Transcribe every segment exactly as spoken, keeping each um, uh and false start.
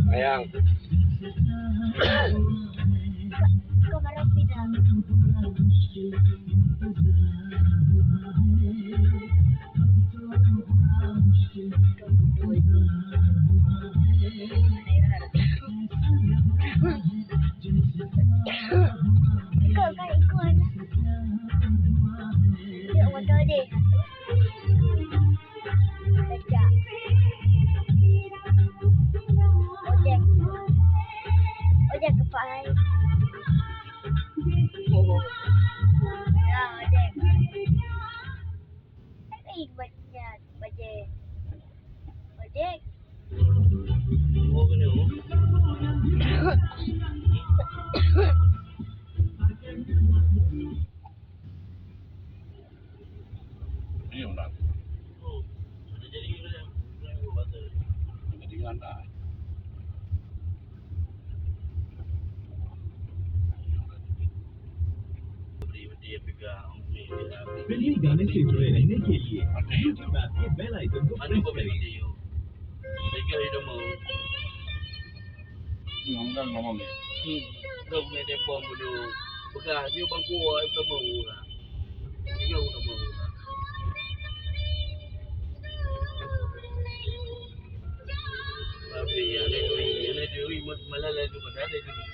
Sayang. Ojek. Ojek keupak hai. Oh. Ya, ojek. Tapi banyak bajai. Ojek. Oh, kena. Ini yang menarik. Jadi, jadi, jadi, jadi, Pilihan ganas yang sudah ini ke लिए YouTube app के bell icon को press करें। Ngomong, ngomong. Hmm. Dong ni telepon dulu. Peugah, ni bangku awak telepon orang. Ni orang telepon orang. Tapi ya, ni dui, ni dui, malah laju pada ada dui.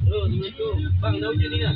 Halo, assalamualaikum. Bang, dah hujan ni kan?